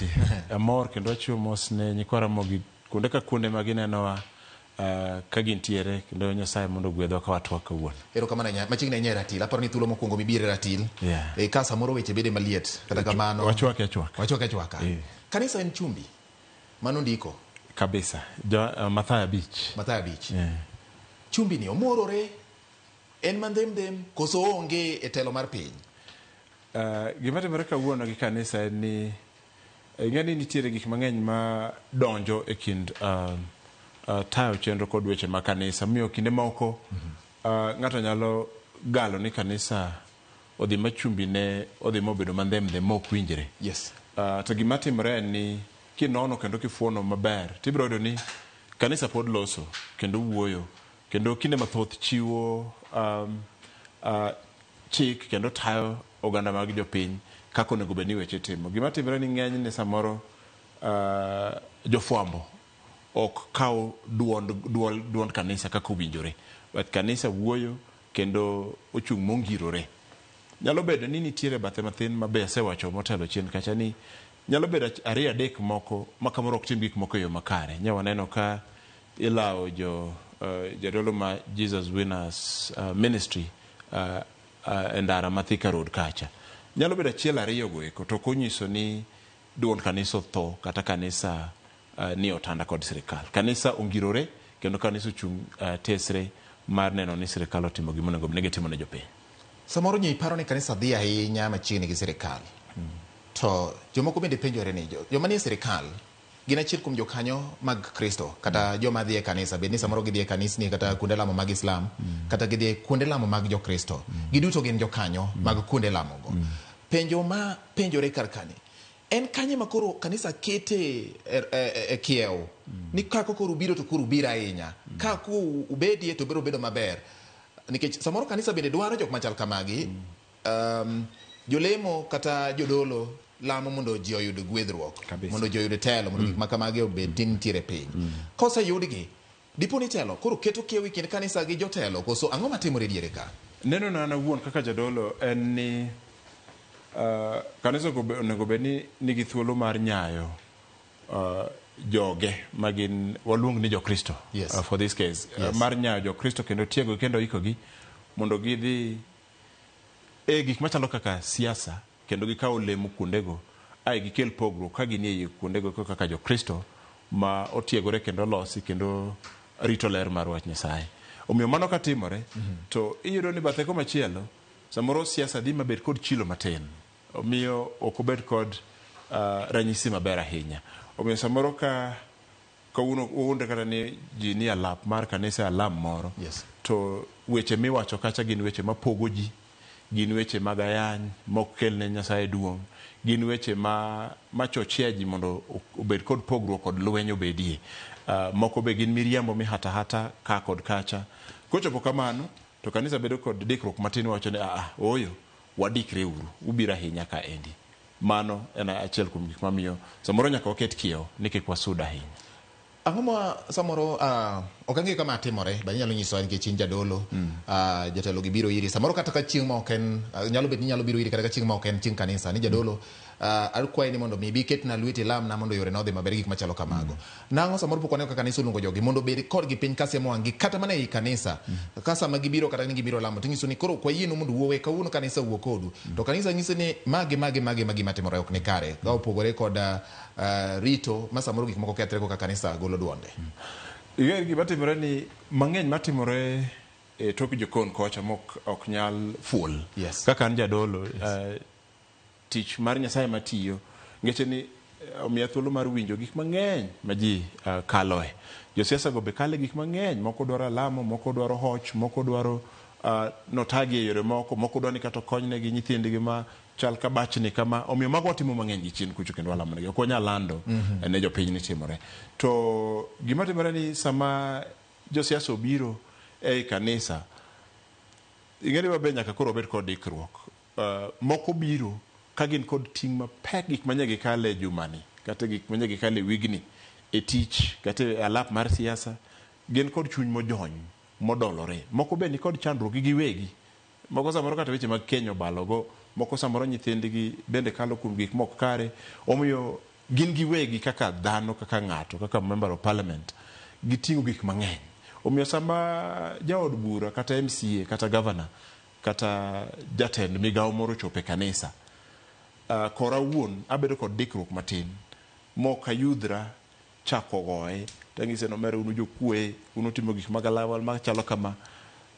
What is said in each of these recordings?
Betty. Amor kendo achiwo mos ne nyikwa Ramogi kuonde ka kuonde ma ginenowa ka gintiere kendo Nyasaye mondo ogwedhwa ka watwak kawuono. Erokamano ahinya. Machiegni ahinya e ratil. Aparo ni thuolo mokwongo mibiro e ratil. Yeah. E, ka samoro weche bede maliet. Kata kamano. Wachwake achwaka. Wachwake achwaka. Eh. Kanisa en chumbi. Mano ndiko. Kabisa. Jo, Mathayo 5. Mathayo 5. Yeah. Chumbi ni omorore. En mandhemdhem koso onge e telo mar piny. Gima timore kawuono gi kanisa en ni ing'e ni nitiere gik mang'eny ma donjo e kind tayo chenro kod weche mag kanisa. Miyo kinde moko ng'ato nyalo galo ni kanisa odhi ma chumbi ne odhi mobedo mandhemdhem ma ok winjre. Yes. To gima timore en ni kinono kendo kifuono maber tibiro yudo ni kanisa pod loso kendo wuoyo kendo kinde mathoth chiwo chik kendo tayo oganda mag jopiny kaka onego bed ni weche timo. Gima timore ni ng'enyne samoro jofwambo ok kaw duond kanisa kaka owinjore. But kanisa wuoyo kendo ochung' mongirore. Nyalo bedo ni nitiere bathe mathin ma be asewacho motelo chien kacha ni nyalo bedo ariyo adek moko ma kamoro ok tim gik moko e yo makare. Nya waneno ka ilawo jo jadolo ma Jesus Winners Ministry e ndara ma Thika Road kacha. Nyalo bedo achiel ariyo go eko to ok onyiso ni duond kanisa otho kata kanisa ni otanda kod sirikal. Kanisa ongirore kendo kanisa ochung' tesre mar neno ni sirikal otimo gima onego bed ni gitimo ne jopiny. Samoro ji paro ni kanisa dhi ahinya machiegni gi sirikal. To jomoko bende penjore ni joma nie sirikal gin achiel kuom jokanyo mag Kristo kata joma dhi e kanisa, bed ni samoro gidhi e kanisni kata kuonde lamo mag Islam kata gidhi e kuonde lamo mag Jokristo. Giduto gin jokanyo mag kuonde lamo go. Penjo ma penjore kar kani, en kanye ma koro kanisa kete e kiewo ni ka koro ubiro to koro ubiro ahinya, ka ku ubedie to biro bedo maber, nikech samoro kanisa bende dwaro jok machal kamagi. Jolemo kata jodolo lamo mondo ji oyud gwedhruok, mondo ji oyud telo, mondo gik ma kamagi obed ni nitiere piny. Koseyudgi, dipo ni telo koro keto kiewo e kind kanisa gi jotelo, koso ang'o matimore diere ka? Neno na an awuon kaka jadolo en ni kanisa onego bed ni nigi thuolo mar nyayo joge magin waluong ni Jokristo. Yes. For this case Yes. Mar nyayo Jokristo kendo tiego kendo ikogi mondo gidhi e gik machalo kaka siasa kendo gikaw olemo kuondego ae gikel pogruok ka ginie iye kuondego kaka Jokristo ma otiegore kendo olosi kendo rito ler mar wach Nyasaye. Omiyo mano katimore to iyudo ni bathe komachielo samoro siasa dhi mabed kod chilo matin. Omiyo ok obed kod ranyisi maber ahinya. Omiyo samoro ka kawuono uwuondre kata ni ji ni alap mar kanisa alam moro. Yes. To weche miwacho kacha gin weche mapogo ji, gin weche mag ayany mok kel ne Nyasaye duong', gin weche ma machochea ji mondo obed kod pogruok kod lweny obedie. Moko be gin miriambo mihata hata ka kod kacha. Kochopo kamano to kanisa bedo kod dikruok matin wacho ni aa ooyo wadikre uru ubiro ahinya ka endi. Mano en achiel kuom gik mamiyo samoro nyaka waket kiewo ni kik wasud ahinya. Ang'o ma samoro ok ang'eyo kama timore, ba inyalo nyisowa nikech in jadolo, jatelo gi biro iri samoro kata ka chieng' ma ok en nyalo bet ni nyalo biro iri kata ka chieng' ma ok en chieng' kanisa ni jadolo, akwayi ni mondo mi ibi ketna lweti ilamna mondo yore na odhi maber, gik machalo kamago. Nang'o samoro pok waneno ka kanisa oluongo jogi mondo obed kodgi piny kasiemo wang'gi kata mana ei kanisa. Ka sama gibiro kata ni gibiro lamo to inyiso ni koro ok wayienu mondo wuowe kawuono kanisa wuo kodu. To kanisa nyisi ni magi magi magi magi matimore ok ni kare. Ka opogore kod rito ma samoro gik moko kethre koka kanisa golo duonde. Ing'eyo gima timore ni mang'eny matimore e tok jokon kocha mok ok nyal fuol. Yes. Kaka an jadolo, tich mar Nyasaye matiyo ngeche ni omiya thuolo mar winjo gik mang'eny ma ji kaloe. Josiasa go be kale gik mang'eny, moko dwaro alamo, moko dwaro hoch, moko dwaro notagi e yore moko, moko dwaro ni kata okonyne nyithindgi ma chal ka bachni kama. Omiyo mago watimo mang'eny gi chien kucho kendo walamo negi. Ok wanyal lando ne jopiny ni timore. To gima timore ni sama josiasa obiro ei kanisa, ing'e ni wabe nyaka koro wabed kod dikruok. Moko biro ka gin kod ting' mapek, gik manye gikale e jumani kata gik manye gikale e wigni e tich kata e alap mar siasa, gin kod chuny mojony modolore. Moko be nikod chandruok gi giwegi, moko samoro kata weche mag keny obalogo, moko samoro nyithindgi bende kalo kuom gik mok kare. Omiyo Gin giwegi kaka dhano, kaka ng'ato, kaka member of parliament, giting'o gik mang'eny. Omiyo sama jaod bura kata MCA kata governor kata jatend migawo moro ochopo e kanisa, kora wuon abedo kod dikruok matin mok ayudhra chako goye tang'ise nomera unu jokuoye unu timo gik magalawal machalo kama.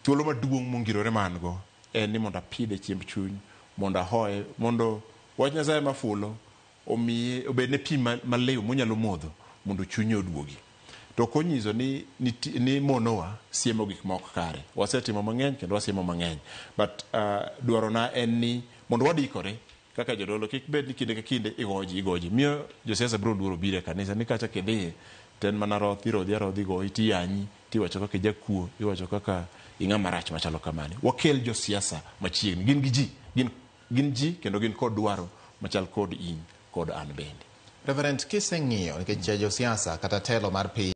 Thuolo maduong' mongirore ma an go en ni mondo apidhe chiemb chuny, mondo ahoye, mondo wach Nyasaye mafulo omiye obedne pi maliw monyalo modho mondo chunye oduogi. To ok onyiso ni, ni monowa siemo gik mok kare. Wasetimo mang'eny kendo wasiemo mang'eny. But dwarona en ni mondo wadikore kaka jodolo kik bed ni kinde ka kinde igoji igoji. Miyo josiasa biro luoro biro e kanisa ni kacha kidhiye to en mana roth irodhi arodhi goyi tiyanyi tiwacho kaka ijakuo iwacho kaka ing'ama rach machalo kamani. Wakel josiasa machiegni. Gin gi ji. Gin ji kendo gin kod dwaro machal kod in kod an bende. Reverend, kiseng'iyo nikech josiasa kata telo mar piny